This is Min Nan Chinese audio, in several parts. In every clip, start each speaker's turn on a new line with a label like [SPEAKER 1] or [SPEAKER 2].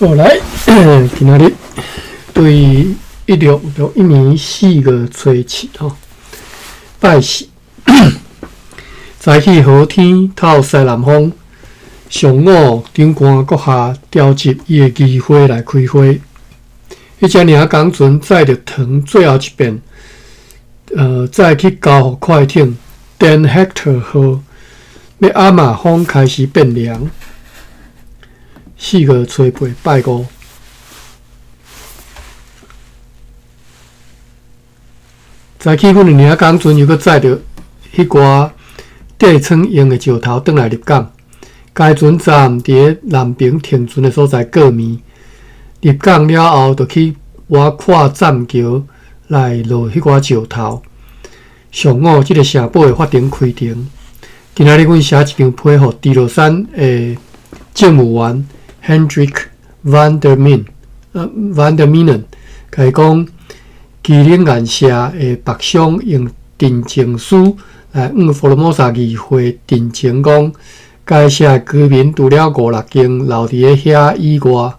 [SPEAKER 1] 好來，今仔日對1661年4月初7吼，拜四，早起好天透西南風，上午長官閣下調集伊的議會來開會。彼隻領港船載著糖最後一遍，載去交予快艇 Den Hector 號，欲暗仔風開始變涼。4月初8拜五，早起阮的领港船又閣載著彼寡硩床用的石頭轉來入港。該船昨暗佇咧南平停船的所在過暝。入港了後，就去倚跨棧橋來落彼寡石頭。上午，這个城堡的法庭開庭。今仔日阮寫一張批予豬落山的政務員 Hendrik van der Meen，van der Meenen，共伊講，基隆岩社的北商用鎮靜司來向福爾摩沙議會陳情講，該社的居民除了五六間留佇咧遐以外，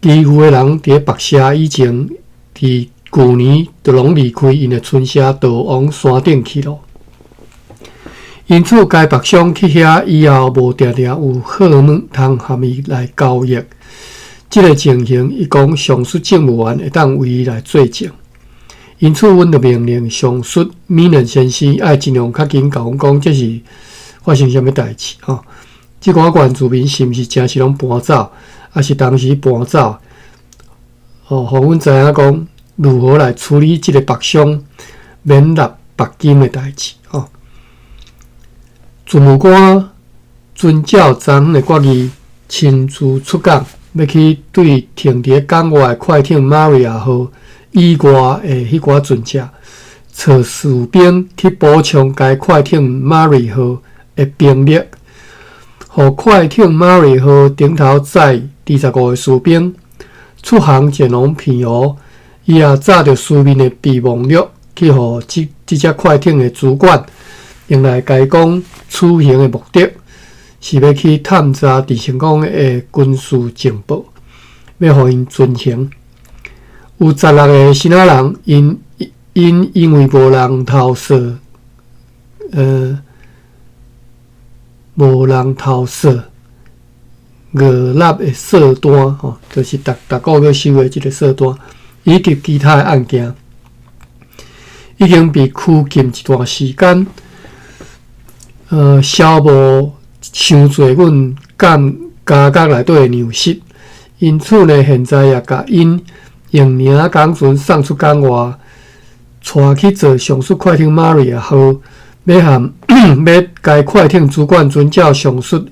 [SPEAKER 1] 其餘的人佇咧北社以前，佇舊年就攏離開𪜶的村舍，逃往山頂去囉。因此，該北商去遐以後，無定定有貨物通和伊來交易。這个情形，伊講上述政務員會當為伊來作證。因此，阮就命令上述米倫先生愛盡量較緊共阮講，這是發生啥物代誌吼？這寡原住民是毋是誠實攏搬走，抑是當時搬走？吼，予阮知影講如何來處理這个北商免納帛金的代誌吼。事務官遵照昨昏的決議，親自出港，欲去對停佇咧港外的快艇瑪利亞號以外的彼寡船隻，揣士兵去補充該快艇瑪麗號的兵力，予快艇瑪麗號頂頭載25個士兵出航前往澎湖。伊也紮著書面的備忘錄去予這這隻快艇的主管。用來共伊講此行的目的是欲去探查鄭成功的軍事情報，欲予𪜶遵行。有16個支那人，𪜶𪜶因為無人投訴，無人投訴外納的稅單，吼，就是逐逐個月收的這个稅單，以及其他的案件，已經被拘禁一段時間。消無傷濟阮監監獄內底的糧食，因此呢，現在也共𪜶用領港船送出港外，帶去做上述快艇瑪利亞號，欲和欲該快艇主管遵照上述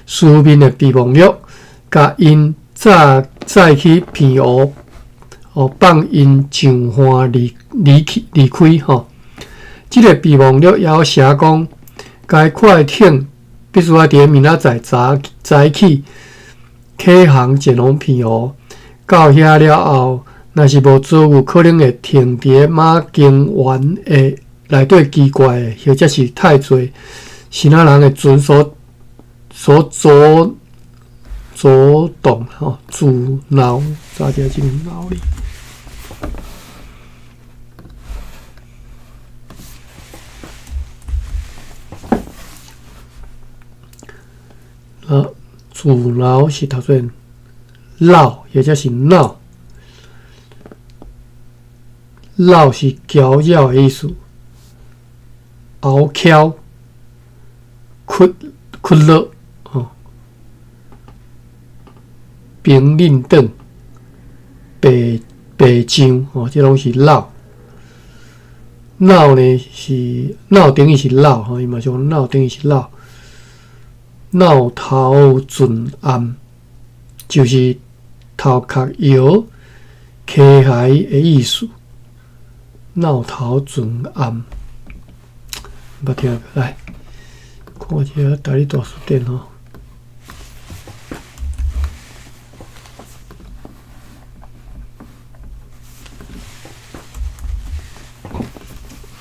[SPEAKER 1] 書面的備忘錄，共𪜶載載去澎湖，哦，放𪜶上岸離離去離開吼。這个備忘錄也有寫講。該快艇必須愛佇明仔載早早起啟航前往澎湖，到遐了後，若是無遭遇可能會停佇咧馬公園的內底奇怪的，或者是太濟支那人的船所所阻阻擋吼阻撓，早這真鬧哩。啊，阻撓是讀做鬧，或者是鬧，鬧是攪擾的意思，拗撬、屈屈落吼，平忍等、白白上吼，這攏是鬧。鬧呢是鬧等於是鬧吼，伊嘛是講鬧等於是鬧。鬧頭陣暗，就是頭殼搖、溪骸的意思。鬧頭陣暗，捌聽過來，看一下台語大辭典吼。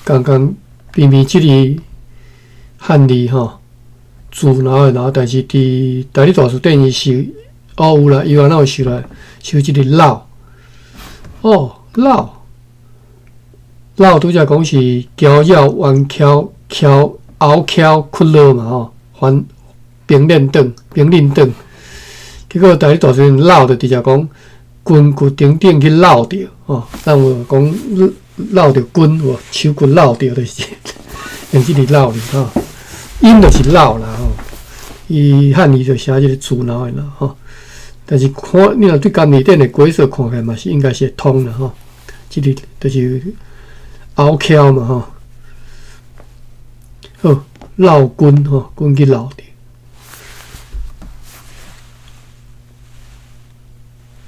[SPEAKER 1] 剛剛明明這个漢字吼，阻撓的撓，但是佇台語大辭典伊是哦，有啦，伊原來有收來收這个老，哦，老，老拄才講是橋繞彎翹翹拗翹屈落嘛吼，翻平鏈轉平鏈轉，結果台語大辭典老就直接講筋骨頂頂去落著吼，咱有講落著筋有無？手骨落著就是用這个老字吼，音就是老啦吼，伊漢語就寫這个字腦的啦吼。但是看你若對家字典的解說看起來嘛是應該是會通啦吼，這个就是拗翹嘛吼。好，落筋吼，筋去落著。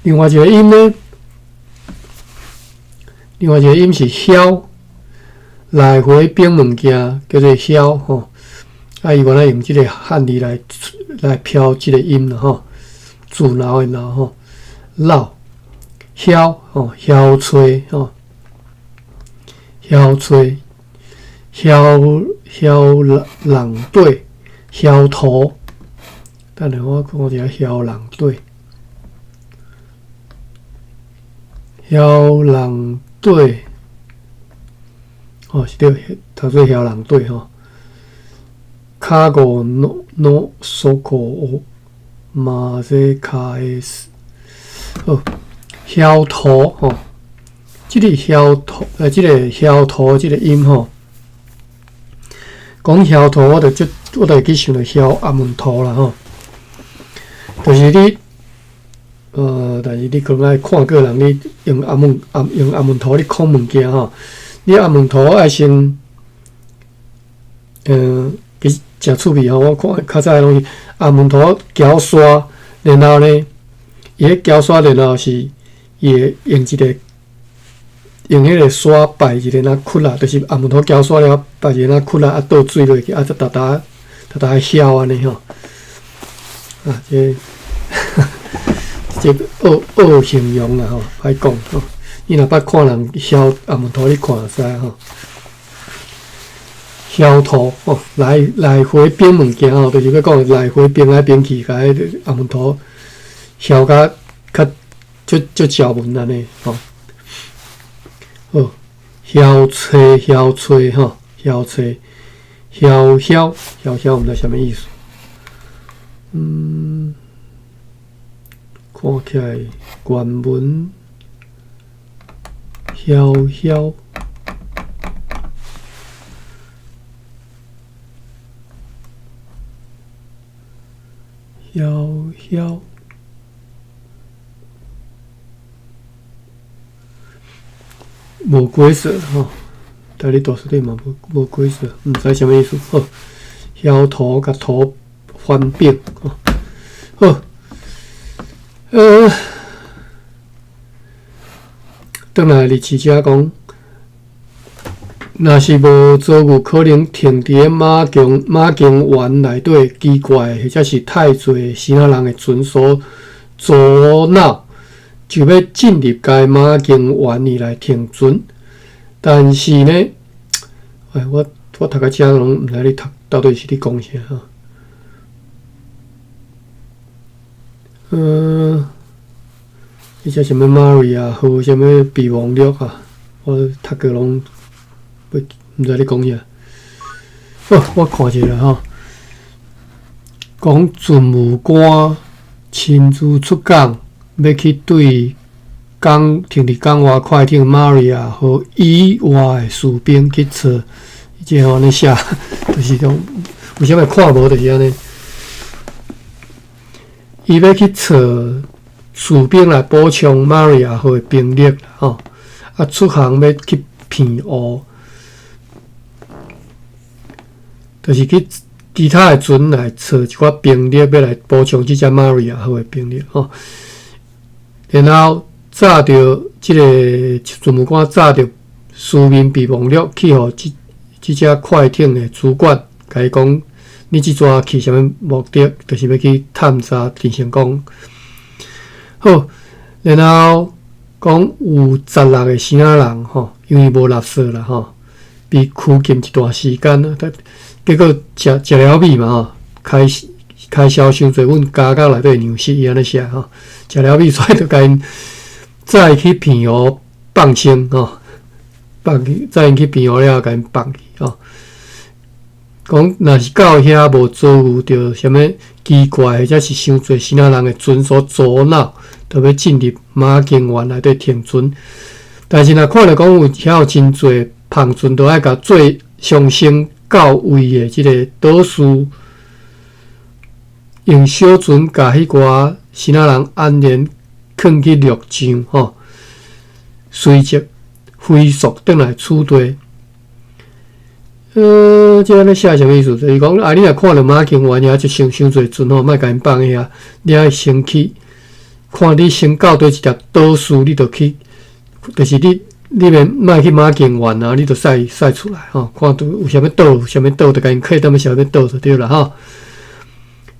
[SPEAKER 1] 另外一個音呢，另外一個音是囂，來回變物件叫做囂吼。啊，伊原來用這個漢字來標這個音啦吼，自腦的腦吼，老囂吼，囂吹吼，囂吹，囂囂人對，囂頭。等下我看一下囂人對。囂人對，哦，是對，讀做囂人對吼。卡五諾諾索可烏馬西卡斯，好，囂頭吼，這个囂頭，這个囂頭這个音吼，講囂頭，我就會去想著囂阿門頭啦吼，就是你。但是你可能愛看個人，你用阿門阿用阿門圖，你控物件吼，你阿門圖愛先，其實誠趣味吼。我看較早攏是阿門圖撬沙，然後呢，伊彼撬沙，然後是伊會用一個用彼個沙擺一個若窟仔，就是阿門圖撬沙了，擺一個若窟仔，啊倒水落去，啊才沓沓沓沓囂按呢吼，啊這個。這惡惡形容啦吼，歹講吼。你若捌看人囂阿門圖，你看就知吼。囂塗吼，來來回變物件吼，就是欲講來回變來變去，共彼个阿門圖囂甲較足足招文按呢吼。好，囂吹囂吹吼，囂吹，囂囂囂囂，毋知啥物意思。看起來原文囂囂囂囂，無解釋吼，台語大辭典嘛無無解釋，毋知啥物意思吼。囂塗共塗翻變吼，好。轉來日市遮講，若是無遭遇可能停佇咧馬公馬公園內底奇怪或者是太濟生仔人的船所阻撓，就欲進入該馬公園裡來停船。但是呢，哎，我讀到遮攏毋知咧讀到底是咧講啥吼。彼只啥物瑪利亞號，啥物備忘錄啊？我讀過攏毋知咧講啥。好，我看一下吼，講船務官親自出港，欲去對港停佇港外快艇瑪利亞號以外的士兵去揣，這吼按呢寫，就是講為啥物看無就是按呢。伊欲去揣士兵來補充瑪利亞號的兵力吼，啊，出航欲去騙烏，就是去其他的船來揣一寡兵力，欲來補充這隻瑪利亞號的兵力吼。然後紮著這個船務官紮著書面備忘錄去予這這隻快艇的主管，共伊講。你這逝去啥物目的？就是欲去探查鄭成功。好，然後講有16個生仔人吼，因為無垃圾啦吼，被拘禁一段時間，結果食食了米嘛吼，開始開銷傷濟，阮家甲內底糧食，伊按呢寫吼。食了米，所以就共𪜶載去平湖放生吼，放去載𪜶去平湖了後，共𪜶放去吼。講若是到遐無遭遇著啥物奇怪，或者是傷濟支那人的船所阻撓，就欲進入馬經園內底停船。但是若看著講有遐有真濟帆船，都愛共做上升到位的這个導師，用小船共彼寡支那人安然囥去陸上吼，隨即飛速轉來此地。這按呢寫啥物意思？就是講啊，你若看著馬經園遐就傷傷濟船吼，莫共𪜶放遐，你愛先去看你先到佗一粒島嶼，你就去，就是你免莫去馬經園啊，你就駛駛出來吼，看著有啥物島，有啥物島，就共𪜶客踮啥物島就對啦吼。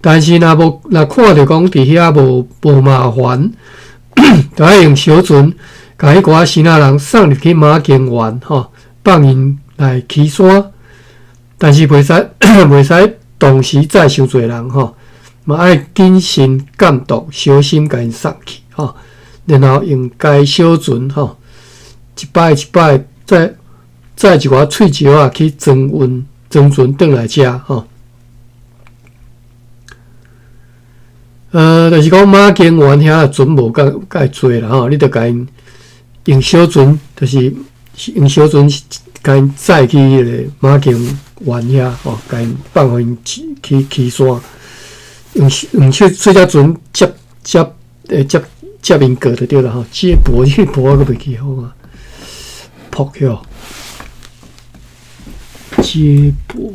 [SPEAKER 1] 但是若無若看著講佇遐無麻煩，就愛用小船共彼寡支那人送入去馬經園吼，放𪜶來起山。但是袂使同時載傷濟人吼，嘛愛謹慎監督，小心共𪜶送去吼。然後用該小船吼，一擺一擺載載一寡碎石仔去裝運裝船轉來遮吼。就是講馬經園遐船無夠蓋濟啦吼，你著共𪜶用小船，就是用小船共𪜶載去彼个馬經園遐吼，共𪜶放予𪜶去起山，用小細隻船接接接接𪜶過就對啦吼。接駁這個駁我閣袂記好啊，駁去接駁。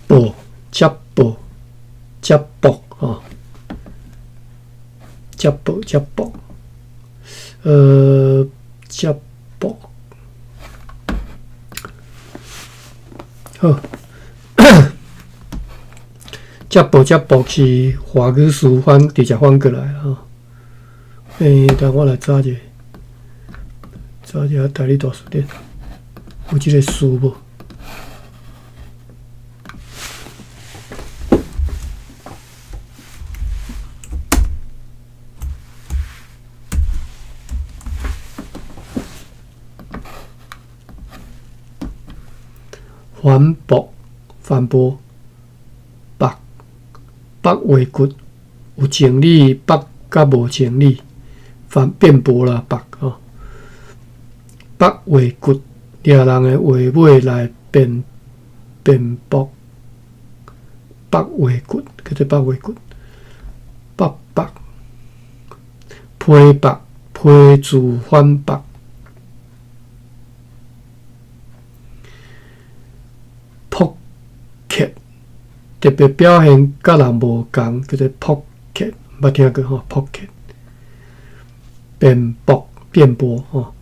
[SPEAKER 1] 駁接駁接駁吼，接駁接駁，接駁，好，接駁接駁是華語詞翻直接翻過來吼。等我來查者，查者台語大辭典，有這个詞無？反駁，反駁，駁，駁話骨，有情理駁佮無情理，反辯駁啦，駁吼。駁話骨，掠人的話尾來辯辯駁，駁話骨叫做駁話骨，駁駁，批駁，批注反駁。撲克特別表現佮人無仝，叫做撲克，毋捌聽過吼？撲克辯駁辯駁吼，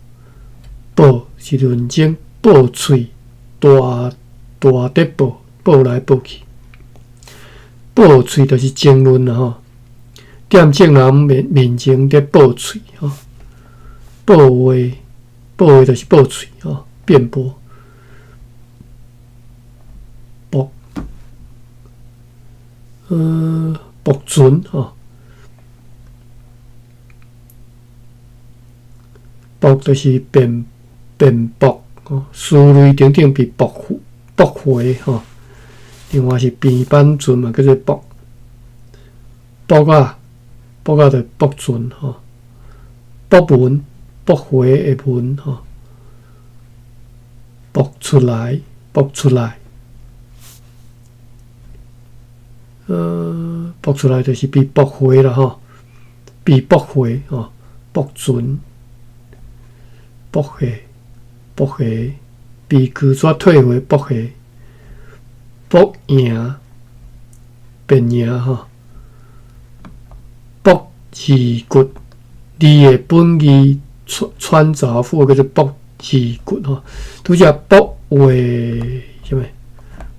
[SPEAKER 1] 駁是論證，駁喙大大佇駁，駁來駁去，駁喙就是爭論啦吼。踮眾人面前佇駁喙吼，駁話駁話就是駁喙吼，辯駁。駁，駁船吼，駁就是辯辯駁吼，思慮等等被駁駁回吼。另外是平板船嘛，叫做駁，駁仔，駁仔就駁船吼，駁文，駁回的文吼，駁出來，駁出來。駁出來就是被駁回啦吼，被駁回吼，駁船，駁回，駁回，被拒絕退回，駁回，駁贏，變贏吼，駁字骨，字的本義穿鑿附叫做駁字骨吼，拄則駁話啥物？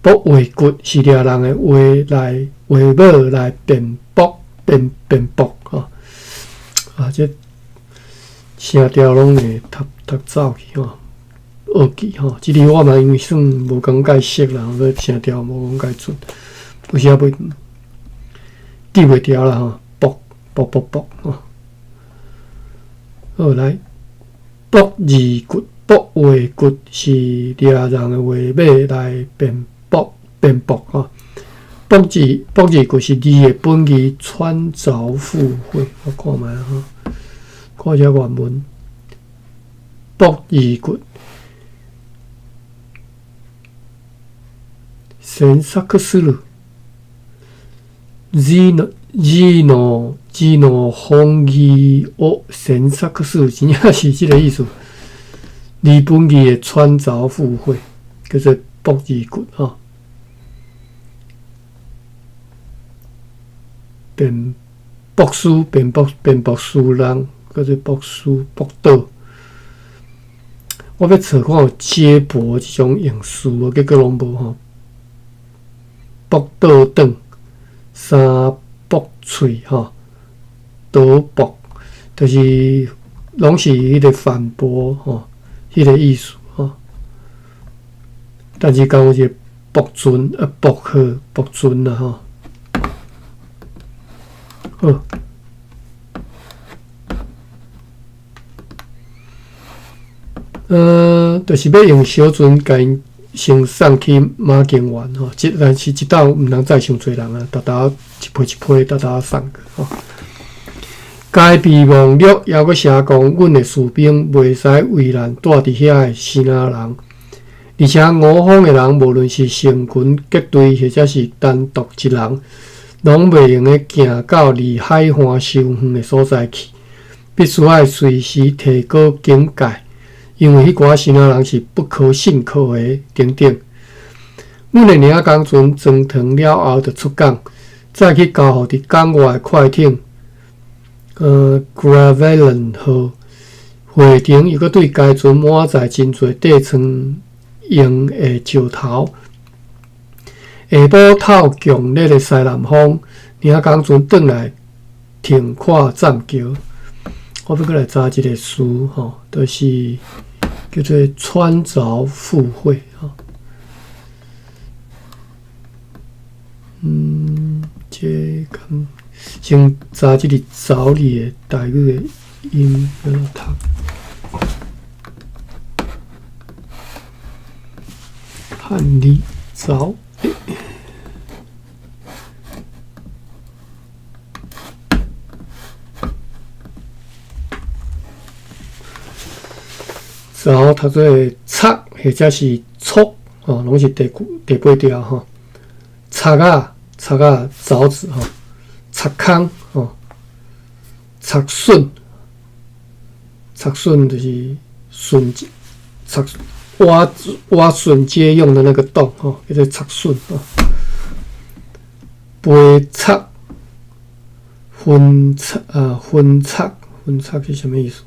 [SPEAKER 1] 駁話骨是掠人的話來話尾來辯駁辯辯駁吼，啊，這聲調攏會讀讀走去吼，學記吼。這裡我嘛因為算無講介熟啦，所以聲調無講介準，有時仔袂記袂牢啦吼。駁駁駁駁吼。好，來，駁字骨、駁話骨是掠人的話尾來辯駁辯駁吼。駁字駁字骨是字的本義，穿鑿附會。我看覓吼，看這原文。駁字骨，詮釋する字の字の字の本義を詮索する，真正是這个意思。字本義的穿鑿附會，叫做駁字骨吼。辯駁師、辯駁辯駁師人，叫做駁師、駁倒。我欲揣看有接駁這種用詞無，結果攏無吼。駁倒轉，三駁喙吼，倒駁，就是攏是彼个反駁吼，彼个意思吼。但是敢有一个駁船啊，駁號、駁船啦吼。好，就是欲用小船共𪜶先送去馬經園吼，這但是一斗毋通載傷濟人啊，沓沓一批一批沓沓送去吼。該備忘錄猶閣寫講，阮的士兵袂使為難蹛佇遐的支那人，而且我方的人，無論是成群結隊，或者是單獨一人，攏袂用得行到離海岸傷遠的所在去，必須愛隨時提高警戒，因為彼寡支那人是不可信靠的等等。阮的領工船裝糖了後，就出港，再去交予佇港外的快艇，Gravelin 號。會長又閣對該船滿載真濟底艙用的石頭。下晡透強烈的西南風，領工船轉來停靠棧橋。我欲閣來查一个詞吼，就是叫做穿鑿附會吼。這敢先查這個鑿字的台語的音欲按怎讀？漢字鑿。鑿讀做插或者是戳，吼，攏是第第八調吼。插仔、插仔、鑿子吼，插空吼，插筍，插筍就是筍插挖挖筍皆用的那個洞吼，叫做插筍吼。背插、分插啊，分插、分插是啥物意思？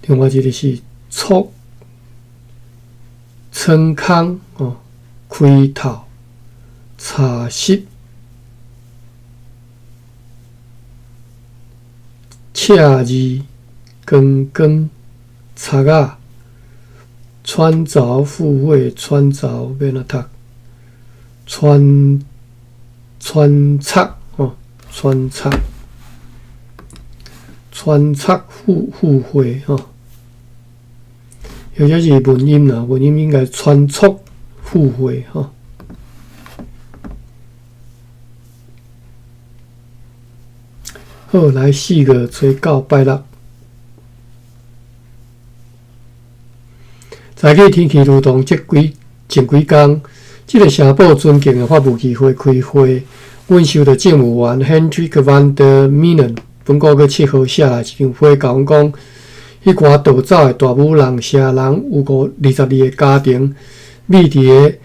[SPEAKER 1] 另外一个是戳、穿空哦，開透、查實、赤字、光光、插仔、穿鑿附會、穿鑿欲按怎讀？穿穿插哦，穿插、穿插附附會吼。或者是文音啦，文音應該穿戳附會吼。好，來4月初9拜六，早起天氣如同這幾前幾工，這个城堡尊敬的法務議會開會，阮收著政務員 Hendrik van der Menen 本個月7號寫來一張批，共阮講，彼寡逃走的大武人城人有五22个家庭，覕佇个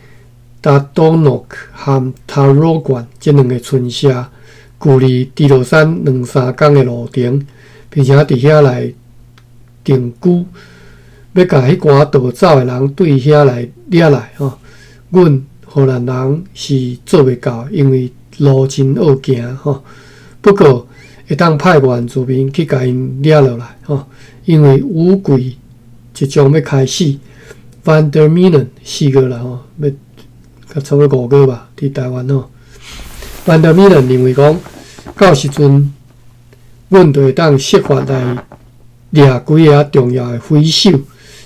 [SPEAKER 1] 達多諾和塔羅縣這兩个村社，距離豬落山兩三工的路程，並且佇遐來定居，欲共彼寡逃走的人對遐來掠來吼。阮荷蘭人是做袂到，因為路真惡行吼。不過會當派原住民去共𪜶掠落來吼，因為雨季即將欲開始。Van der Meulen 4月啦吼，欲差不多5月吧，佇台灣吼。Van der Meulen 認為講，到時陣，阮就會當設法來掠幾个重要的匪首。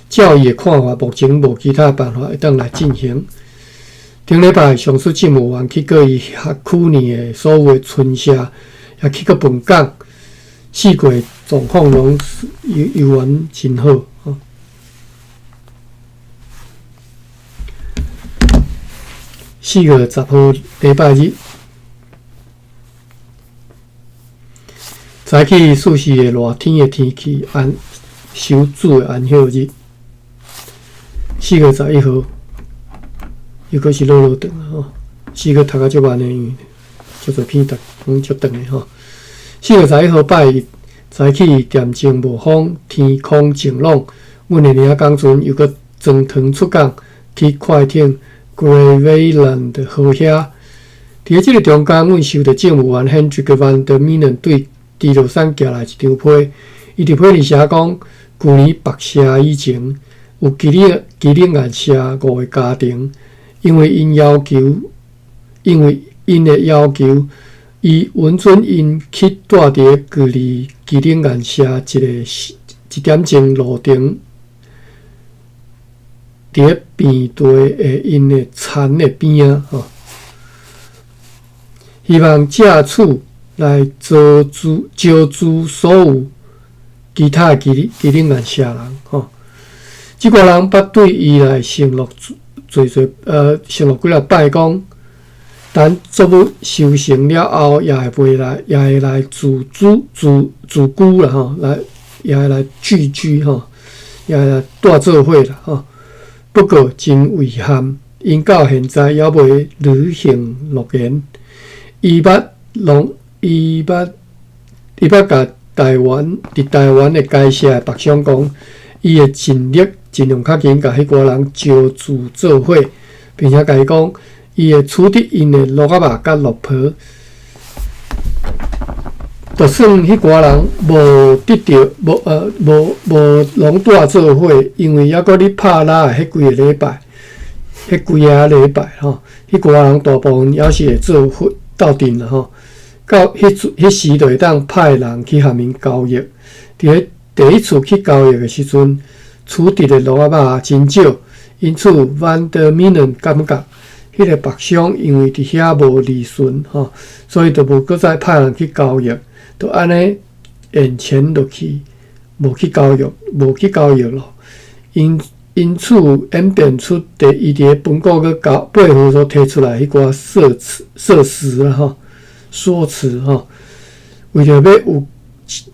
[SPEAKER 1] 照伊的看法，目前無其他辦法會當來進行。頂禮拜，上述政務員去過伊轄區內的所有的村社，也去過本港，四季狀況攏猶猶原真好。4月10號禮拜日，早起四時的熱天的天氣，安守主的安息日。4月11號，又閣是落落長啊！吼，四月讀甲足慢的，因為足濟篇讀攏足長的吼。4月11號拜日，早起恬靜無風，天空晴朗。阮的領港船又閣裝糖出港，去快艇 Graveland 號遐。佇咧這个中間，阮收著政務員 Hendrik van der Meulen 對豬落山寄來一張批。伊佇批裡寫講，舊年白社以前，有基里基里亞社五个家庭，因為𪜶要求，因為𪜶的要求，伊允准𪜶去住佇咧距離基里亞社一个一點鐘路程。佇咧平地的𪜶的田的邊仔吼，希望藉此來招聚招聚所有其他的基基里亞社人吼。這寡人捌對伊來承諾濟濟承諾幾若擺講，等作物收成了後，也會袂來，也會來自住自自居啦吼，來也會來聚居吼，也會來蹛做伙啦吼。不過真遺憾，𪜶到現在猶未履行諾言。伊捌攏，伊捌，伊捌共台灣佇台灣的該社的牧長講，伊會盡力盡量較緊共彼寡人招聚做伙，並且共伊講，伊會取得𪜶的駱仔肉佮駱婆。就算彼寡人無得著，無無無攏蹛做伙，因為猶閣咧拍獵的彼幾个禮拜，彼幾仔禮拜吼，彼寡人大部分猶是會做伙鬥陣啦吼。到彼次彼時就會當派人去和𪜶交易。佇咧第一次去交易的時陣，取得的駱仔肉真少，因此 Van der Meulen 感覺彼个牧商因為佇遐無利潤吼，所以就無閣再派人去交易。就按呢延前落去，無去交易，無去交易咯。因因此演變出第伊佇咧本國閣交八號所提出來彼寡說辭說辭啦吼，說辭吼，為著欲有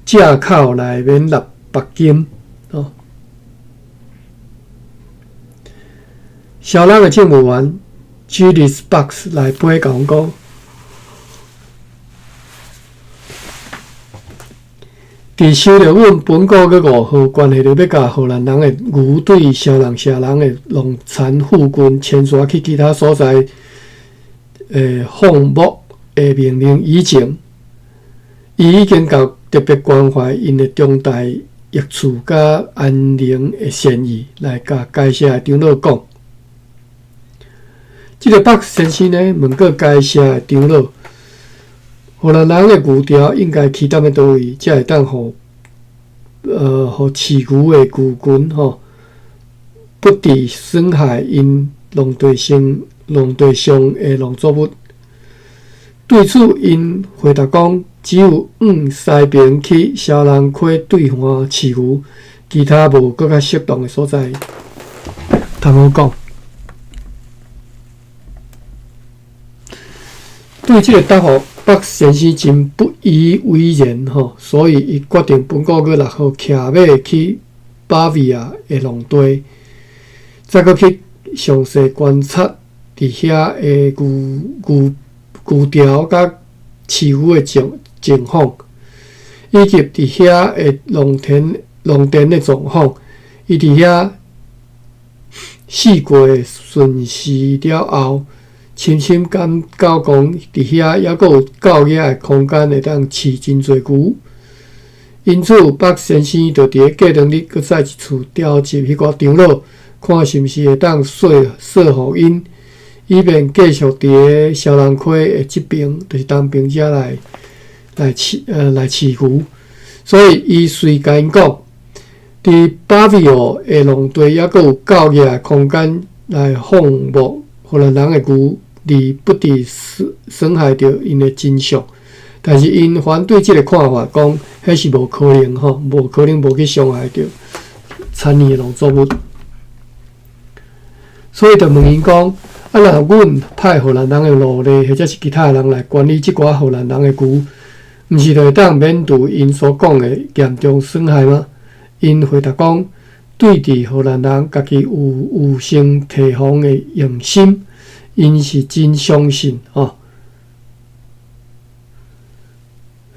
[SPEAKER 1] 藉口來免納罰金吼。蕭人的政務員 Gilles Box 來批講講。佇收著阮本國閣5號關係著欲共荷蘭人的牛對蕭人社人的農田附近遷徙去其他所在，放牧的命令以前，伊已經共特別關懷𪜶的重大益處佮安寧的善意來共該社的長老講。這个北先生呢，問過該社的長老，荷蘭人的牛條應該起踮咧佗位，才會當予予飼牛的牛群吼，不致損害𪜶農地上農地上的農作物。對此，𪜶回答講，只有往西邊去蕭人溪對岸飼牛，其他無閣較適當的所在通好講。對這个答覆，北先生真不以為然吼，所以伊決定本個月6號騎馬去巴維亞的農地，再閣去詳細觀察佇遐的牛牛牛條佮飼牛的情情況，以及佇遐的農田農田的狀況。伊佇遐四季巡視了後，深深感覺講，佇遐猶閣有夠額的空間會當飼真濟牛。因此，北先生就佇咧過兩日，閣再一次召集彼寡長老，看是毋是會當說說服𪜶，以便繼續佇咧小人溪的這爿，就是東爿遮來來飼呃來飼牛。所以，伊隨共𪜶講，佇巴比奧的農地猶閣有夠額的空間來放牧荷蘭人的牛，而不致損損害著𪜶的真相。但是𪜶反對這個看法，講彼是無可能吼，無可能無去傷害著田裡的農作物。所以就問𪜶講：啊，若阮派荷蘭人的奴隸，或者是其他人來管理這寡荷蘭人的牛，毋是就會當免除𪜶所講的嚴重損害嗎？𪜶回答講：對佇荷蘭人家己有預先提防的用心，𪜶是真相信吼。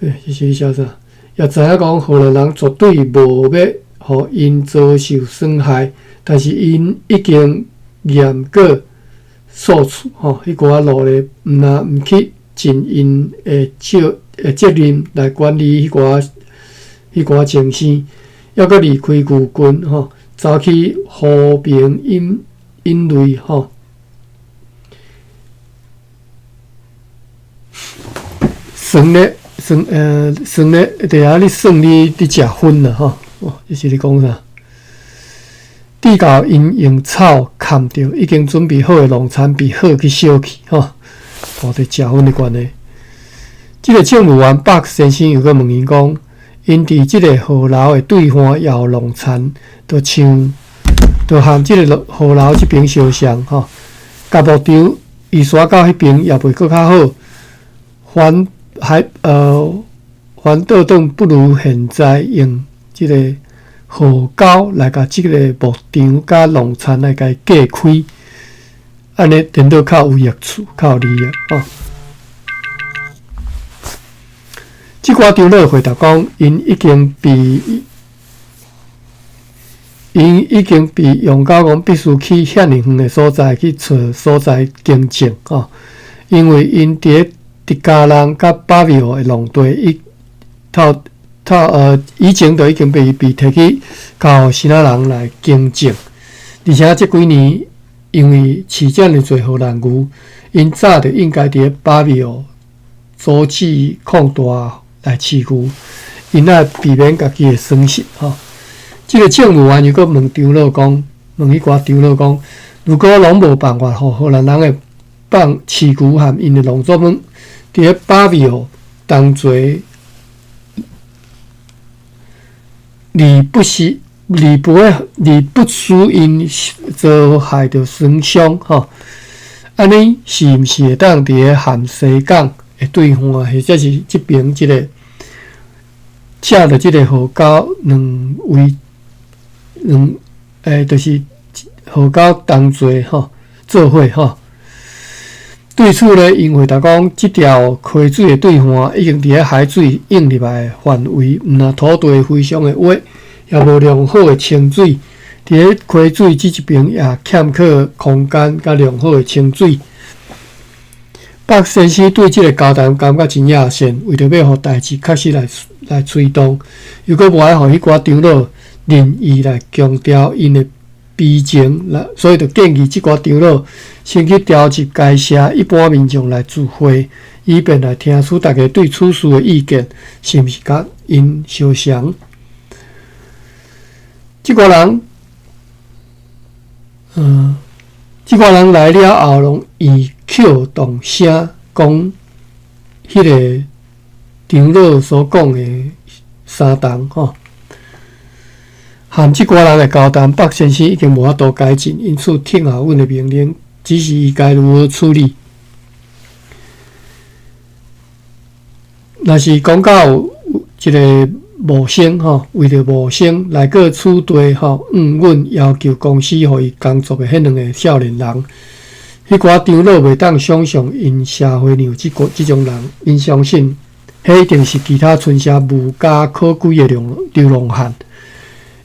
[SPEAKER 1] 欸，這是咧寫啥？也知影講荷蘭人絕對無欲予𪜶遭受損害，但是𪜶已經嚴格數處吼，彼寡奴隸毋若毋去盡𪜶的責的責任來管理彼寡彼寡精生，猶閣離開牛群吼，走去和平引引類吼。算咧算呃算咧，佇遐咧算你咧食薰啦吼！哦，這是咧講啥？直到𪜶用草崁著已經準備好的農田被火去燒去吼，哦，佇食薰的關係。這個政務員巴克先生又閣問𪜶講，𪜶佇這個河流的對岸也有農田，就像就和這個河流這爿相像吼，共牧場移徙到彼爿也袂閣較好，反還呃反倒轉不如現在用這個河溝來共這個牧場佮農田來共伊隔開，按呢顛倒較有益處，較有利益吼。這寡長老回答講，𪜶已經被𪜶已經被用到講必須去遐爾遠的所在去揣所在耕種吼，因為𪜶佇咧迪加人佮巴比奧的農地已透透呃以前就已經被被提去交予希臘人來耕種，而且這幾年因為飼遮爾濟荷蘭牛，𪜶早就應該佇咧巴比奧阻止擴大來飼牛，𪜶愛避免家己的損失吼。這個政務員又閣問長老講，問彼寡長老講，如果攏無辦法予荷蘭人的放飼牛和𪜶的農作物佇咧巴比奧同齊，而不是而不會而不使𪜶遭害著損傷吼，按呢是毋是會當佇咧咸西港的對岸，或者是這爿這個借著這個河溝兩位兩欸，就是河溝同齊吼做伙吼。對此呢，𪜶回答講，這條溪水的對岸已經佇咧海水湧入來的範圍，毋但土地非常的滑，也無良好的清水。佇咧溪水這一爿也欠缺空間佮良好的清水。北先生對這個交談感覺真野線，為著欲予代誌確實來來催動，又閣無愛予彼寡長老任意來強調𪜶的悲情，所以就建議這寡長老先去召集該社一般民眾來聚會，以便來聽取大家對此事的意見，是毋是佮𪜶相像？這寡人，嗯，這寡人來了後，攏異口同聲講，彼個長老所講的相同吼。和這寡人的交談，北先生已經無法度改進，因此聽候阮的命令，指示伊該如何處理。若是講到一個謀生吼，為著謀生來過此地吼，向阮要求公司予伊工作的彼兩个少年人，彼寡長老袂當想像𪜶社會裡有這個這種人，𪜶相信，彼一定是其他村社無家可歸的流流浪漢。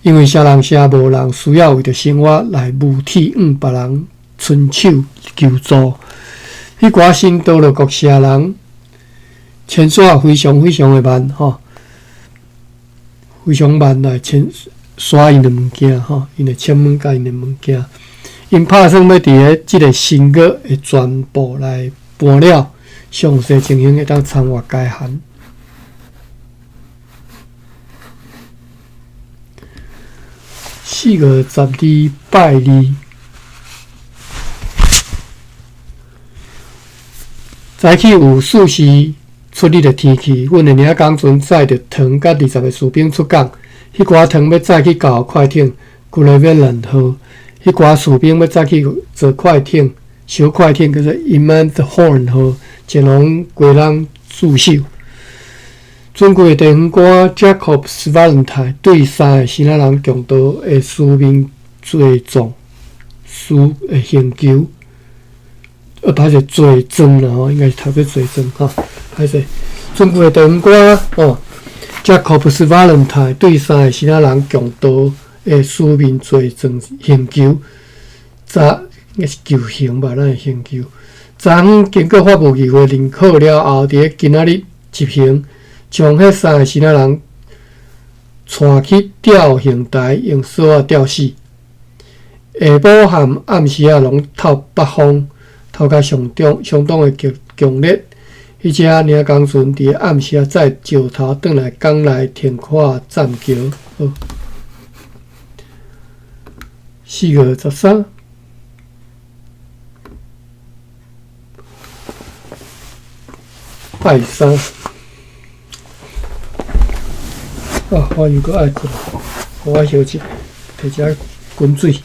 [SPEAKER 1] 因為啥人社無人需要為著生活來無體向別人伸手求助，彼寡新多樂國社人遷徙非常非常的慢吼，非常慢來遷徙𪜶的物件吼，𪜶的寵物佮𪜶的物件，𪜶拍算欲佇咧這个新月的全部來搬了，詳細情形會當參閱該函。4月12拜二，早起有四時出日的天氣，阮的領港船載著糖佮20个士兵出港。彼寡糖欲載去交予快艇 Greveland 號，彼寡士兵欲載去坐快艇，小快艇叫做 Imandhorn 號，前往基隆駐守。尊貴的地方官 Jacobs Valentine 對三个生仔人強盜的書面罪狀書的刑求，歹勢罪狀啦吼，應該是讀做罪狀吼，歹勢。尊貴的地方官吼，Jacobs Valentine 對三个生仔人強盜的書面罪狀刑求，昨應該是求刑吧，咱的刑求。昨昏經過法務議會認可了後，佇咧今仔日執行。將彼三个生仔人帶去吊刑台，用索仔吊死。下晡和暗時仔攏透北風，透甲相當相當的強強烈。彼隻領工船佇暗時仔載石頭轉來港內停靠棧橋。好，4月13，拜三。啊！我又閣愛睏，予我休息，提一下滾水。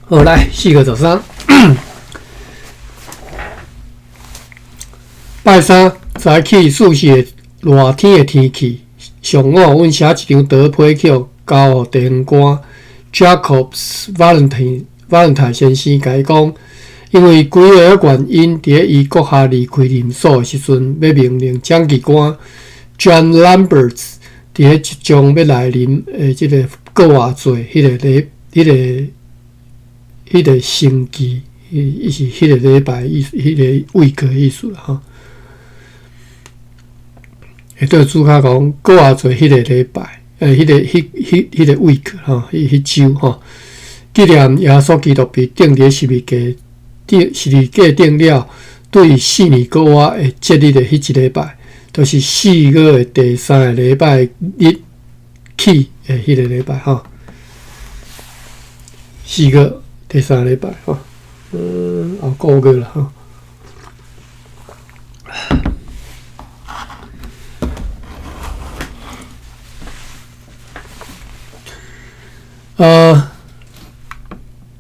[SPEAKER 1] 好，來4月13，拜三早起四時的熱天的天氣。上午，阮寫一張得批去予交予地方官 Jacobs Valentine Valentine 先生，共伊講，因為幾个原因，佇咧伊閣下離開任所的時陣，欲命令掌旗官 John Lamberts 佇咧即將欲來臨的這个閣外做彼个禮，彼个。彼个星期，伊是彼个禮拜意思，彼个 week 的意思啦吼。會對主卡講，閣外做彼个禮拜，彼个、彼、彼、彼个 week 吼，彼彼週吼，紀念耶穌基督被釘佇十字架頂，十字架頂了，對四年閣外的節日的彼一禮拜，就是四月的第三个禮拜日起的彼個禮拜吼。四月第三个禮拜吼，後個月啦吼。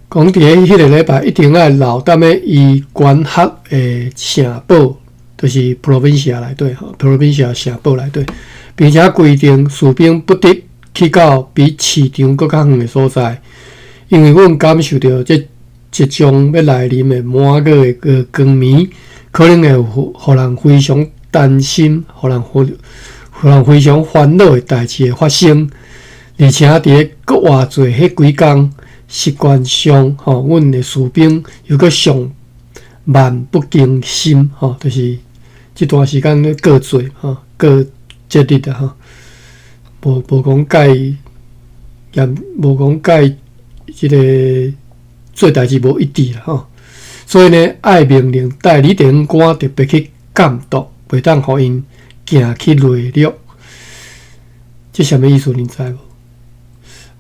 [SPEAKER 1] 講佇咧彼个禮拜一定愛留踮咧伊管轄的城堡，就是 Provincia 內底吼，Provincia 城堡內底，並且規定士兵不得去到比市場閣較遠的所在，因為阮感受著這即將欲來臨的滿月的月光暝，可能會予人非常擔心，予人非常煩惱的代誌會發生。而且佇咧閣活節彼幾工，習慣上吼，阮的士兵猶閣尚漫不經心吼，就是這段時間咧過節吼，過節日啊吼，無講介嚴，無講介這个做代誌無一致啦吼。所以呢，愛命令代理地方官特別去監督，袂當予𪜶行去內陸。這啥物意思？恁知無？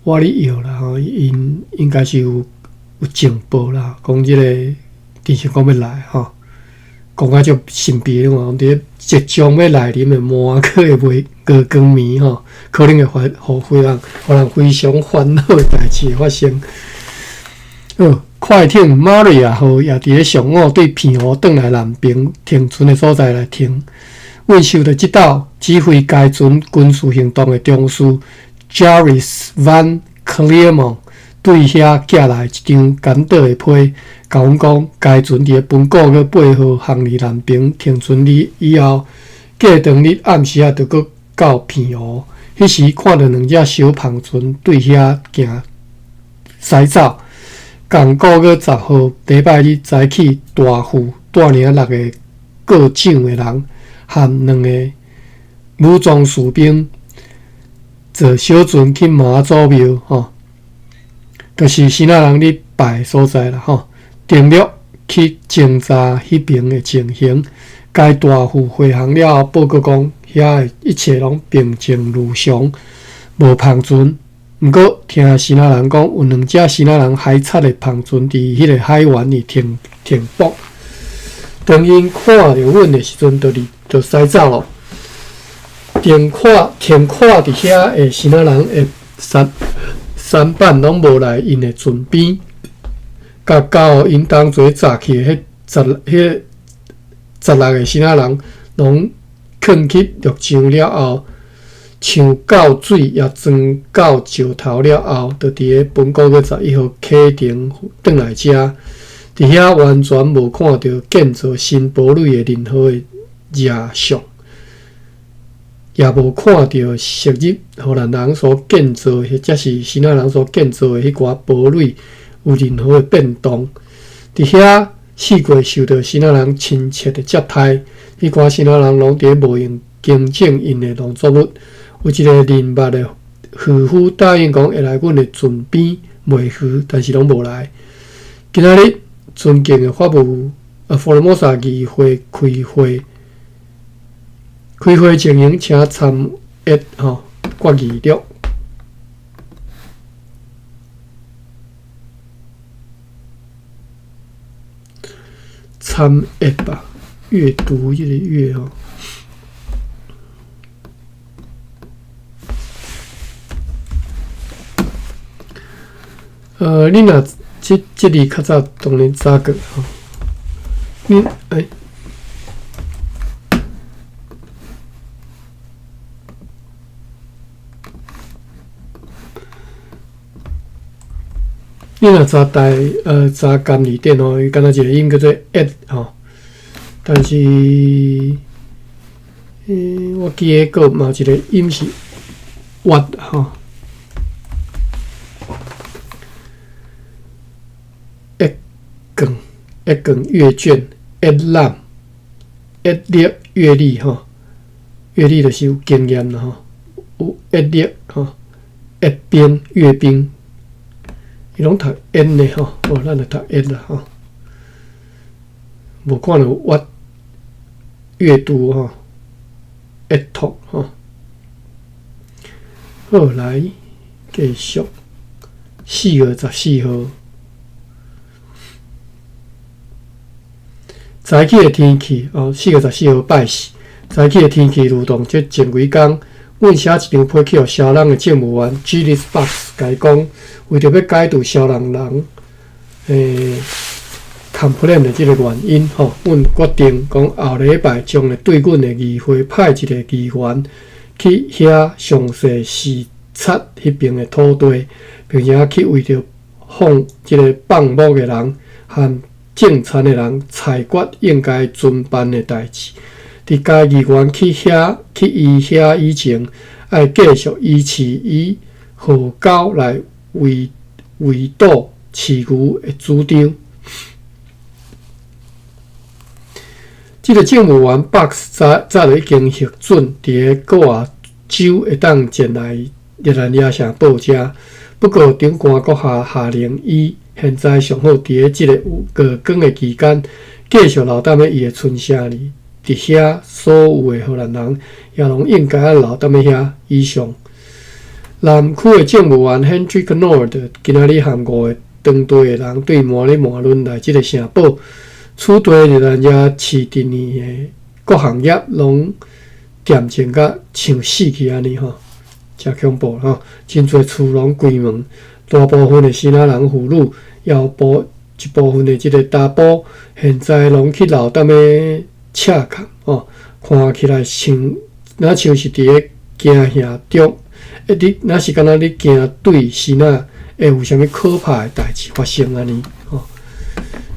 [SPEAKER 1] 我咧臆啦吼，𪜶應該是有情報啦，講這个鄭成功欲來吼，講甲足神秘的，講佇咧即將欲來臨的滿月的月光暝吼，可能會發予非常予人非常煩惱的代誌會發生。好，快艇瑪利亞號也佇咧上午對澎湖轉來南平停船的所在來停。阮受到這道指揮該船軍事行動的中士 Jaris Van Clearmont 對遐寄來一張簡短的批，共阮講，該船佇咧文古閣八號航離南平停船以後，過當日暗時仔就閣到澎湖。彼時看著兩隻小帆船對遐行駛走。仝個月10號禮拜日早起，大副帶領六个過獎的人和兩个武裝士兵，坐小船去媽祖廟吼，就是支那人咧拜的所在啦吼。登陸去偵查彼爿的情形。該大副回航了後報告講，遐的一切攏平靜如常，無帆船。毋過聽支那人講，有兩隻支那人海賊的帆船佇彼个海灣裡停停泊。當𪜶看著阮的時陣，就離就駛走囉。停靠停靠佇遐的支那人的舢舢板攏無來𪜶的船邊，共交予𪜶同齊紮去的彼十彼16个支那人，攏囥去陸上了後，搶到水也裝到石頭了後，就佇咧本個月11號啟程轉來遮。佇遐完全無看著建造新堡壘的任何的跡象，也無看著昔日荷蘭人所建造或者是支那人所建造的彼寡堡壘有任何的變動。佇遐四界受著支那人親切的接待，彼寡支那人攏佇咧無閒耕種𪜶的農作物。有一个認捌的漁夫答應講會來阮的船邊賣魚，但是攏無來。今仔日尊敬的法務啊，福爾摩沙議會開會，開會情形，請參閱吼決議錄。參閱吧，閱讀這个閱吼。你若這這字較早當然早過吼，你欸，你若查台查簡字典吼，伊敢若一个音叫做閱吼，但是，我記得閣嘛有一个音是越吼。閱卷，閱卷，閱卷，閱覽，閱歷，閱歷吼，閱歷就是有經驗啦吼，有閱歷吼，閱兵，閱兵，伊攏讀閱的吼，哦，咱就讀閱啦吼，無看著閱閱讀吼，閱讀吼，好，來繼續，4月14號。早起的天氣哦，4月14號拜四，早起的天氣如同這前幾工，阮寫一張批去予蕭人的政務員 Gillis Box，共伊講，為著欲解除蕭人人complain 的這个原因吼，阮決定講後禮拜將會對阮的議會派一个議員去遐詳細視察彼爿的土地，並且去為著放這个放牧的人。和正餐的人裁決應該遵辦的代誌。佇該議員去遐去伊遐以前，愛繼續維持以河溝來圍圍堵飼牛的主張。這个政務員 Box 早早就已經核准佇个閣外州會當前來熱那亞城報遮，不過長官閣下下令伊現在上好佇咧這个有月光的期間繼續留踮咧伊的村城裡。佇遐所有的荷蘭人也攏應該愛留踮咧遐。以上，南區的政務員 Hendrik Noord 今仔日和五个當地的人對摩里馬倫來這个城堡，此地熱那亞市鎮裡的各行業攏恬靜甲像死去按呢吼，誠恐怖吼！真濟厝攏關門，大部分的支那人婦女，也有部一部分的這个查埔，現在攏去留踮咧。赤崁吼，看起來像，若像是佇咧驚嚇中，欸，你若是敢若咧驚對支那會有啥物可怕的代誌發生按呢吼？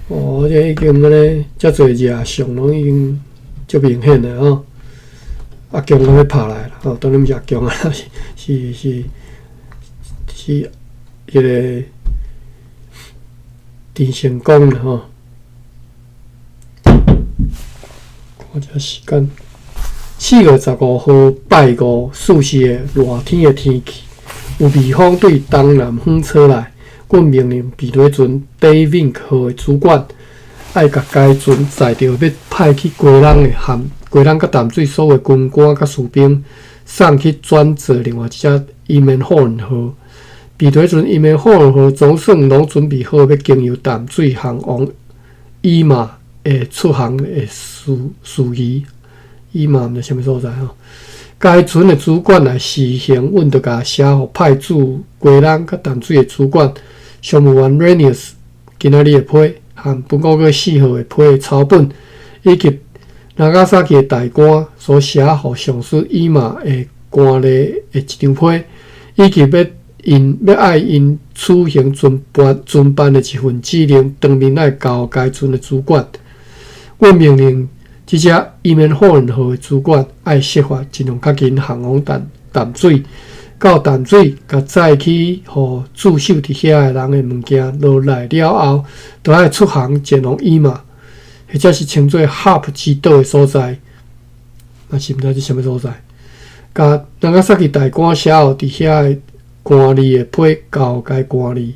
[SPEAKER 1] 哦，這已經按呢，遮濟跡象攏已經足明顯的吼。阿強攏欲拍來啦吼，當然毋是阿強啊，是是是是彼个鄭成功啦吼。看這時間，4月15號拜五，四時的熱天的天氣，有微風對東南風吹來。阮命令避雷船 Davink 號的主管，愛共該船載著欲派去基隆的和基隆佮淡水所有軍官佮士兵，送去轉坐另外一隻 Ivanhoe 號。避雷船 Ivanhoe 號總算攏準備好，欲經由淡水航往以馬的出航的事事宜，伊嘛毋知啥物所在吼。該船的主管來施行，阮就共寫予派駐基隆佮淡水的主管商務員 Renius 今仔日的批，和本個月4號的批的抄本，以及那伽薩奇的大官所寫予上司伊瑪的官吏的一張批，以及欲𪜶欲愛𪜶此行遵辦遵辦的一份指令，當面愛交予該船的主管。阮命令這隻 Ivanhoe 號的主管愛設法盡量較緊航往淡淡水，到淡水，共載去予駐守佇遐的人的物件落來了後，就愛出航前往以馬，或者是稱做 Harp 之島的所在，嘛是毋知這啥物所在。共那伽薩奇大官寫予佇遐的官吏的批交予該官吏。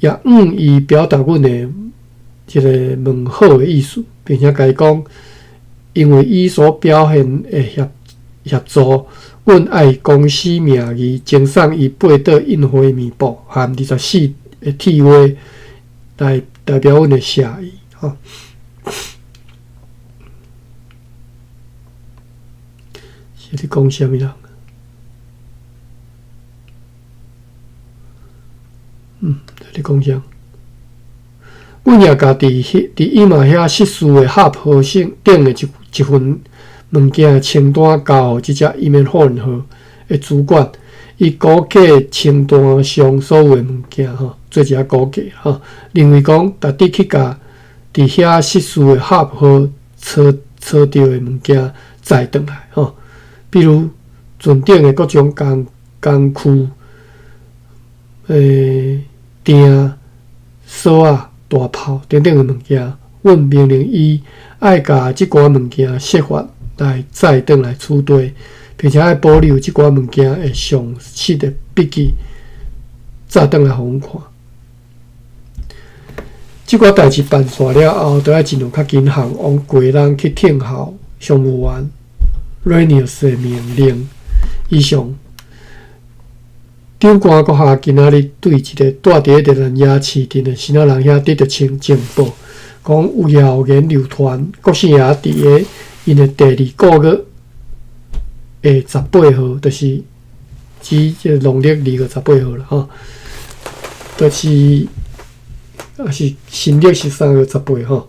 [SPEAKER 1] 也向伊表達阮的一个問好的意思，並且共伊講，因為伊所表現的協協助，阮愛以公司名義贈送伊八袋印花棉布和24个鐵鍋來代表阮的謝意。吼，是咧講啥物人？嗯，咧講啥？阮也共佇彼佇以馬遐失事的合號性頂的一一份物件的清單交予這隻 Ivanhoe 號的主管，伊估計清單上所有的物件吼，做一下估計吼，認為講值得去共佇遐失事的合號揣揣著的物件載轉來吼，比如船頂的各種工工具。欸，釘、鎖仔、大炮等等的物件，阮命令伊愛共這寡物件設法來載轉來此地，並且愛保留這寡物件的詳細的筆記，載轉來予阮看。這寡代誌辦煞了後，就愛盡量較緊航往基隆去聽候商務員 Renius 的命令。以上。長官閣下今仔日對一个住佇咧熱那亞市鎮的支那人遐得著情情報，講有謠言流傳，國姓爺佇咧𪜶的第二個月的十八號，就是指這個農曆2月18號啦吼，就是抑是新曆是3月18吼，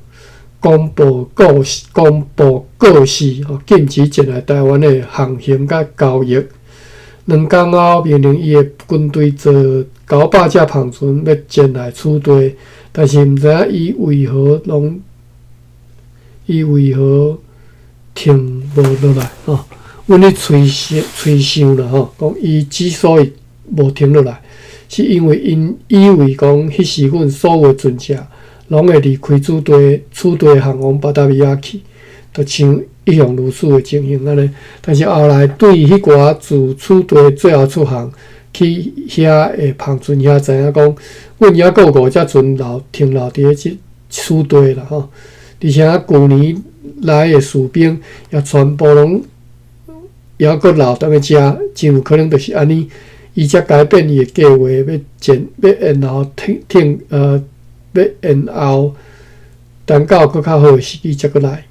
[SPEAKER 1] 公布告示，公布告示吼，禁止前來台灣的航行佮交易。兩工後，命令伊的軍隊坐900隻帆船欲前來此地，但是毋知影伊為何攏伊為何停無落來吼。阮咧揣想揣想啦吼，講伊之所以無停落來，是因為𪜶以為講彼時阮所有的船隻攏會離開此地，此地航往巴達維亞去，就像一向如此的情形按呢。但是後來對彼寡自此地最後出航去遐的帆船遐知影講，阮猶閣有五隻船留停留佇咧這此地啦吼。而且舊年來的士兵也全部攏猶閣留踮咧遮，真有可能就是按呢，伊才改變伊的計劃，欲前欲延後停停欲延後等到閣較好的時機才閣來。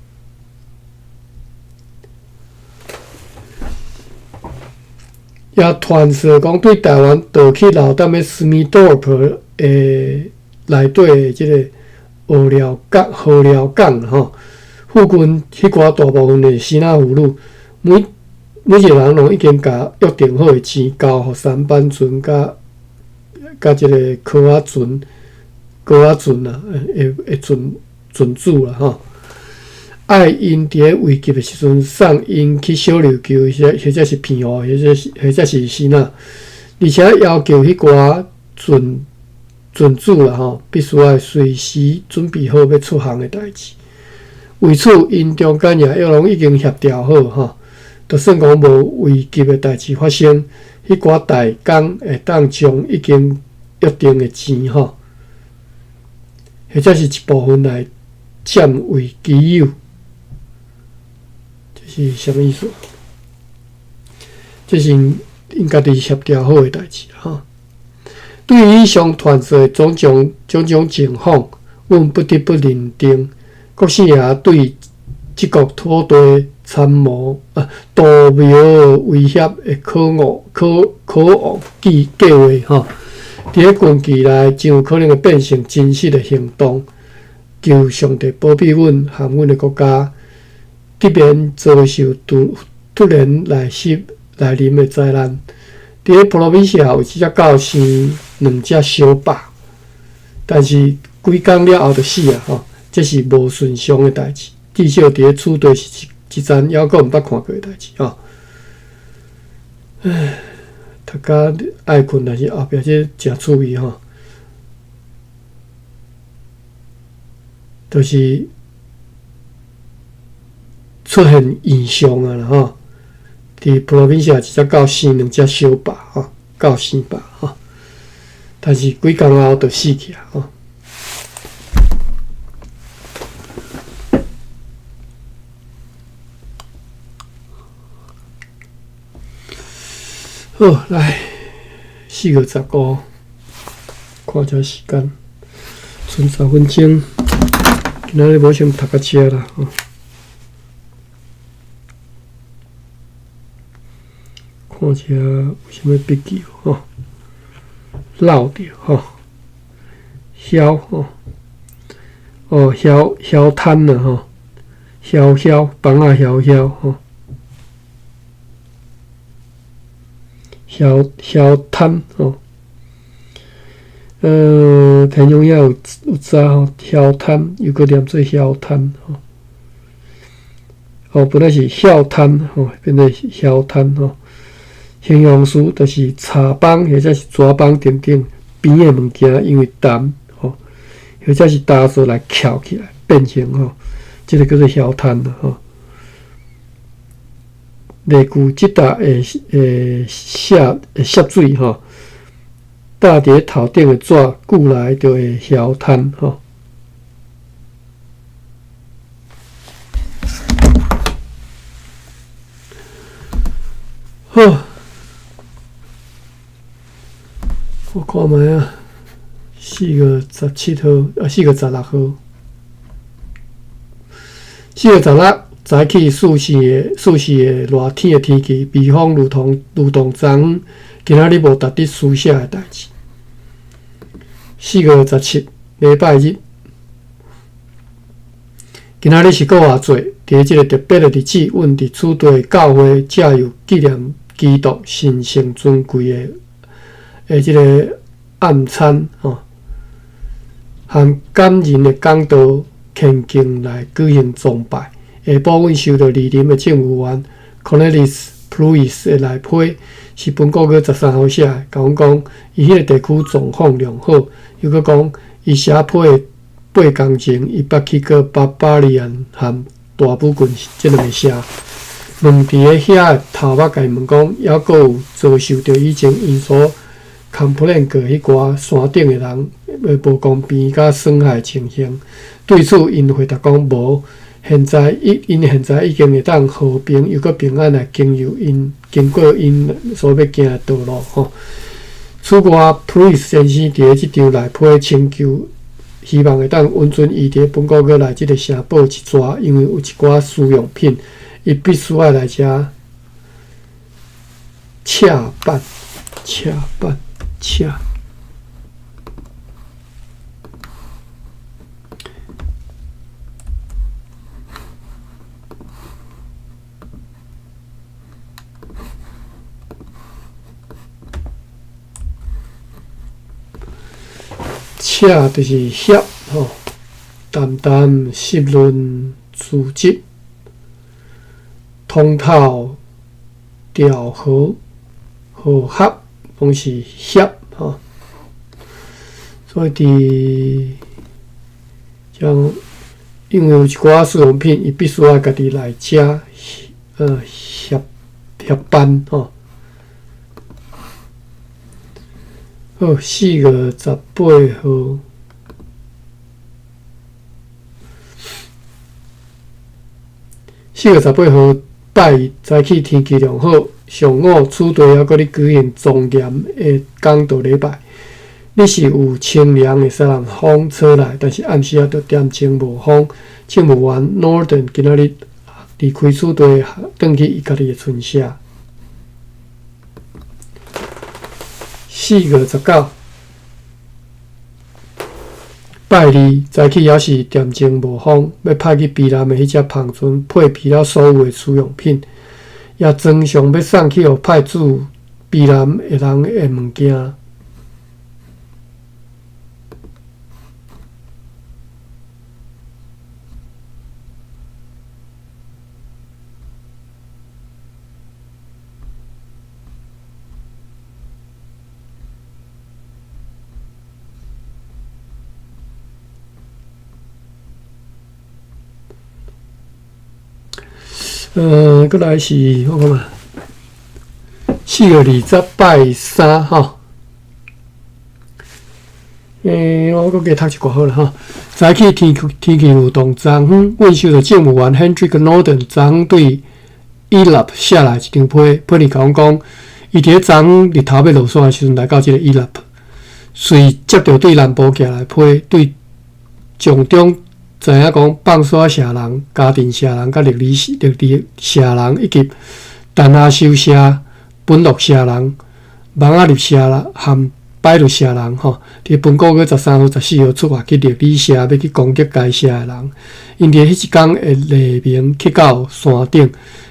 [SPEAKER 1] 也傳說講對臺灣盜去留踮咧斯米多爾普的內底的這个禾寮港、禾寮港吼，附近彼寡大部分的支那婦女，每每一个人攏已經共約定好的錢交予舢板船佮佮這个蚵仔船、蚵仔船啊，的的船船主啦吼。愛𪜶佇咧危急的時陣送𪜶去小琉球，或者是澎湖，或者是支那，而且要求彼寡船船主啦吼，必須愛隨時準備好欲出航的代誌。為此，𪜶中間也攏已經協調好吼，就算講無危急的代誌發生，彼寡大工會當將已經約定的錢吼，或者是一部分來佔為己有。這是啥物意思？這是𪜶家己協調好的代誌吼。對於以上傳說的種種種種情況，阮不得不認定，國姓爺對這國土地參謀圖謀威脅的可惡可可惡計計劃吼，佇咧近期內真有可能會變成真實的行動。求上帝保庇阮和阮的國家，得免遭受突突然來襲來臨的災難。佇咧普羅米西亞有一隻狗生兩隻小豹，但是幾工了後就死啊！吼，這是無順暢的代誌，至少佇咧此地是一一層猶閣毋捌看過的代誌吼。唉，讀甲愛睏，但是後壁這誠趣味吼，就是出現異象啊啦吼！佇普羅米西亞一隻狗生兩隻小豹吼，狗生豹吼，但是幾工後就死去啊吼。好，來4月15，看一下時間，賰10分鐘。今仔日無想讀到遮啦吼。看一下有啥物筆記無吼？漏著吼，囂吼，哦，囂囂攤啦吼，囂囂房仔囂囂吼，囂囂攤吼，田中遐有有知吼，囂攤又閣念做囂攤吼，哦，本來是囂攤吼，變做囂攤吼。形容詞就是柴枋或者是紙枋等等邊的物件，因為澹吼，或者是焦做來翹起來變形吼，這个叫做囂攤啦吼。例句：這搭會會涉會涉水吼，搭佇咧頭頂的紙久來就會囂攤吼。好，我看覓啊，4月17號啊，4月16號，4月16早起四四个熱天的天氣，微風如同如同昨昏今仔日無值得書寫的代誌。4月17，禮拜日，今仔日是復活節，佇這个特別的日子，阮佇此地教會藉由紀念基督神聖尊貴的的這个暗餐吼，含感人的講道虔敬來舉行崇拜。下晡，阮收到蒞臨的政務員 Cornelis Pruis 的來批，是本個月13號寫的，共阮講伊彼個地區狀況良好，又閣講伊寫批的8工前，伊捌去過巴巴利亞和大武郡這兩個城。問佇咧遐的頭目，共伊問講，猶閣有遭受著以前𪜶所 complain 過彼寡山頂的人的無公平佮損害情形。對此，𪜶回答講無。現在已𪜶現在已經會當和平又閣平安來經由𪜶經過𪜶所欲行的道路吼。此外，Pruis 先生佇咧這張內批請求，希望會當允准伊佇咧本個月來這个城堡一逝，因為有一寡私用品，伊必須愛來遮洽辦、洽辦、洽。赤就是協吼，淡淡濕潤滋質，通透調和和合，攏是協吼。所以佇像因為有一寡私用品，伊必須愛家己來遮協協辦吼。好，4月18號，4月18號拜一早起天氣良好，上午此地猶閣咧舉行莊嚴的講道禮拜。日是有清涼的西南風吹來，但是暗時仔就點鐘無風。政務員 Norden 今仔日離開此地，轉去伊家己的村舍。4月19，拜二早起猶是點鐘無風，欲派去卑南的彼隻帆船配備了所有的使用品，也裝上欲送去予派駐卑南的人的物件。閣來是我看覓，4月20拜三吼。我閣加讀一寡好啦吼。早起天天氣有動昨昏，阮收到政務員 Hendrik Norden 昨昏對伊納寫來一張批，批裡共阮講，伊佇咧昨昏日頭欲落山的時陣來到這个伊納，隨接著對南部寄來批，對從中知影講放沙社人、家庭社人、佮力里力里社人，以及丹阿修社、本樂社人、網仔入社人含擺律社人吼，佇本個月13號、14號出發去力里社，欲去攻擊該社的人。𪜶佇彼一工會黎明去到山頂，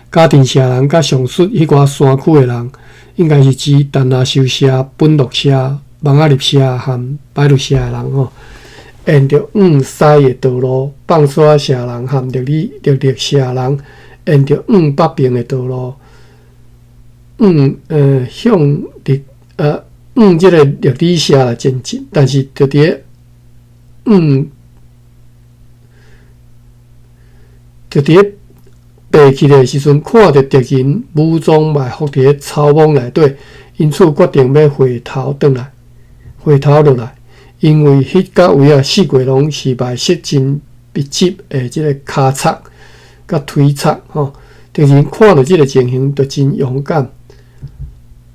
[SPEAKER 1] 家庭社人佮上述彼寡山區的人，應該是指丹阿修社、本樂社、網仔入社含擺律社的人吼。沿著往西的道路，放沙社人含力里力力社人，沿著往北邊的道路，往向力往這个力里社來前進，但是就佇咧往就佇咧爬起來的時陣，看著敵人武裝埋伏佇咧草莽內底，因此決定欲回頭轉來，回頭落來。因為彼角位啊，四界攏是埋設真密集的這个跤擦佮推擦吼。敵人看著這个情形，就真勇敢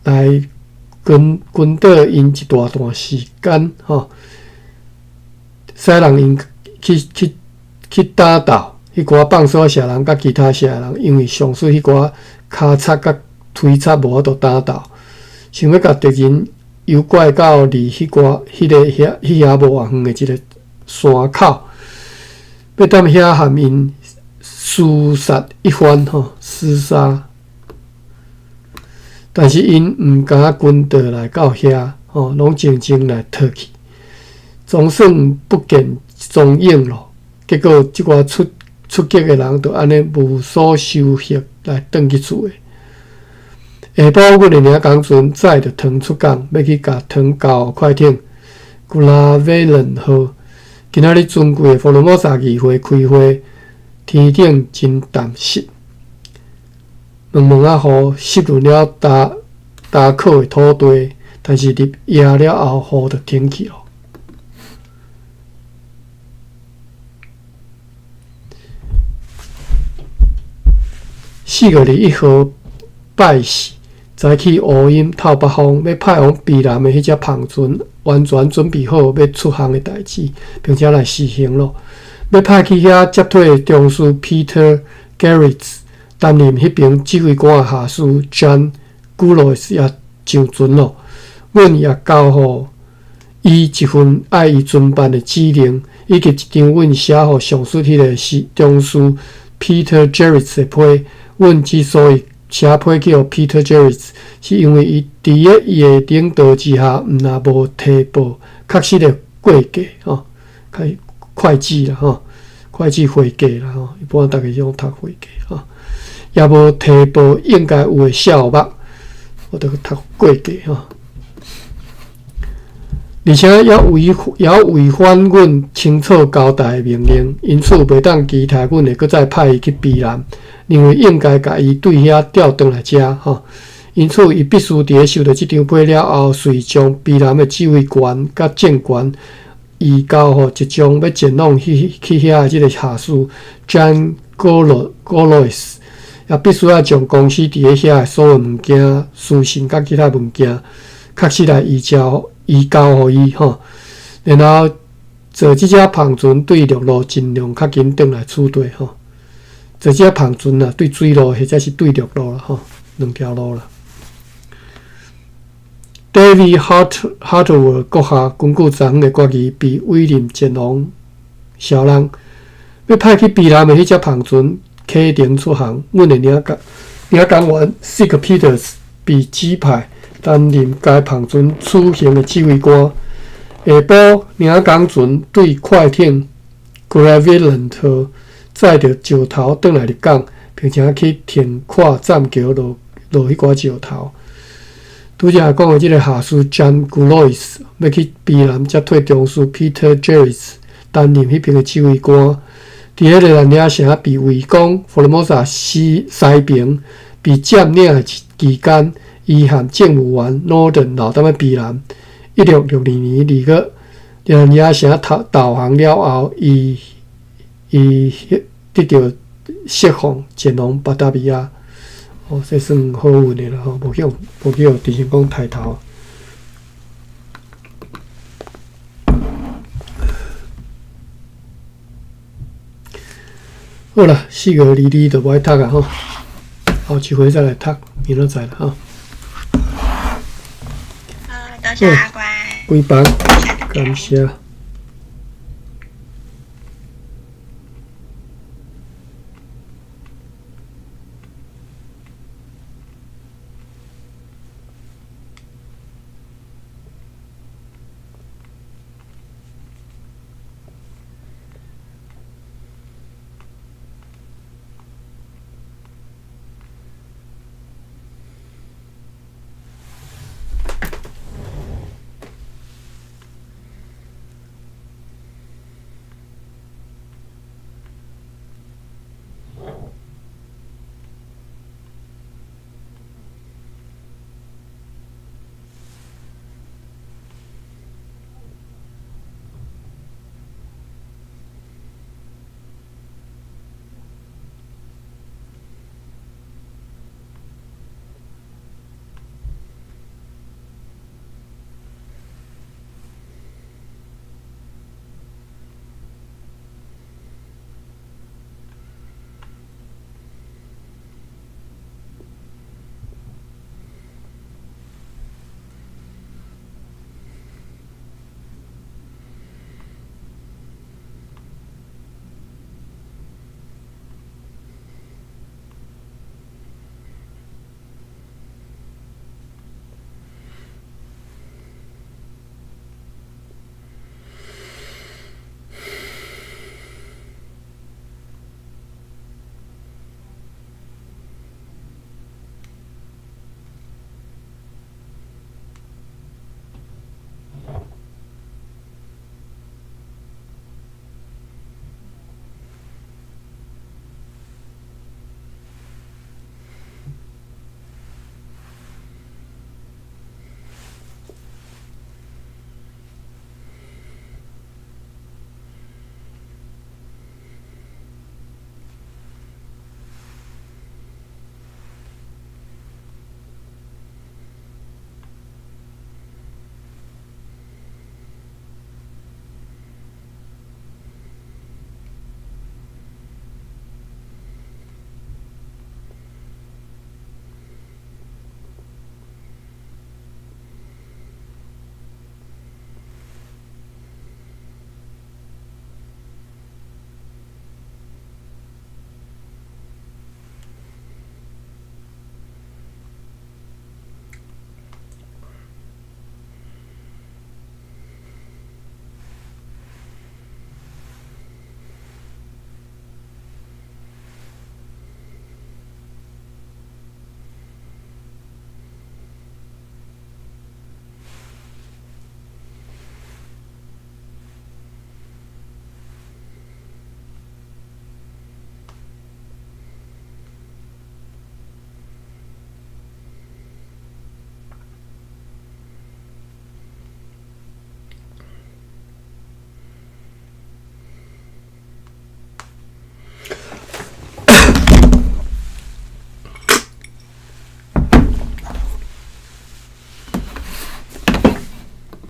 [SPEAKER 1] 來跟跟倒𪜶一大段時間吼。使人𪜶去去去打鬥，彼寡放沙社人佮其他社人，因為上述彼寡跤擦佮推擦無法度打鬥，想欲共敵人誘拐到離彼寡彼个遐彼遐無偌遠的一个山口，欲踮遐含𪜶廝殺一番吼，廝殺。但是𪜶毋敢跟倒來到遐吼，攏靜靜來脫去，總算不見蹤影咯。結果，這寡出出擊的人就按呢無所收穫來轉去厝的。下晡，阮的領港船載著糖出港，欲去共糖交予快艇 Gravelin 號。今仔日尊貴的福爾摩沙議會開會，天頂真澹濕，毛毛仔雨濕潤了焦焦渴的土地，但是入夜了後，雨就停去咯。4月21號拜四，早起烏陰透北風，欲派往卑南的彼隻帆船完全準備好欲出航的代誌，並且來試行咯。欲派去遐接替的中士 Peter Garretts 擔任彼爿指揮官的下士 John Gulois 也上船咯。阮也交予伊一份愛伊遵辦的指令，以及一張阮寫予上述彼个是中士 Peter Garretts 的批。阮之所以寫批去予 Peter Garretts，是因為伊佇咧伊的領導之下，毋但無提報確實的會計吼，會會計啦吼，會計會計啦吼，一般逐家攏讀會計吼，也無提報應該有的數目，我著去讀會計吼。而且猶違猶違反阮清楚交代的命令，因此袂當期待阮會閣再派伊去卑南，認為應該共伊對遐調轉來遮吼。因此，伊必須佇咧收著這張批了後，遂將卑南的指揮權佮政權移交予即將欲前往去去遐的這个下士 John Golois，也必須愛將公司佇咧遐的所有物件、書信佮其他文件，確實來移交移交予伊吼。然後坐這隻帆船對陸路盡量較緊轉來取地吼。坐這隻帆船啊，對水路或者是對陸路啦吼，兩條路啦。David Hartwell 閣下根據昨昏的決議，被委任前往小人，欲派去卑南的彼隻帆船啟程出航。阮的領港領港員 Sig Peters 被指派擔任該帆船此行的指揮官。下晡，領港船對快艇 Gravelin 號載著石頭轉來入港，並且去停靠棧橋落落彼寡石頭。拄才講的這个下士 John Gulois 欲去卑南接替中士 Peter Garretts 擔任彼爿的指揮官。佇咧熱那亞城被圍攻，福爾摩沙西西爿被佔領的期間，伊和政務員 Norton 留踮咧卑南。1662年2月，熱那亞城投投降了後，伊伊得著釋放，前往巴達維亞。哦，這算好運的啦吼，無去無去予鄭成功刣頭。好啦，4月22就無愛讀啊吼，後一回再來讀，明仔載啦吼。
[SPEAKER 2] 好，多謝阿關。
[SPEAKER 1] 歸班，感謝。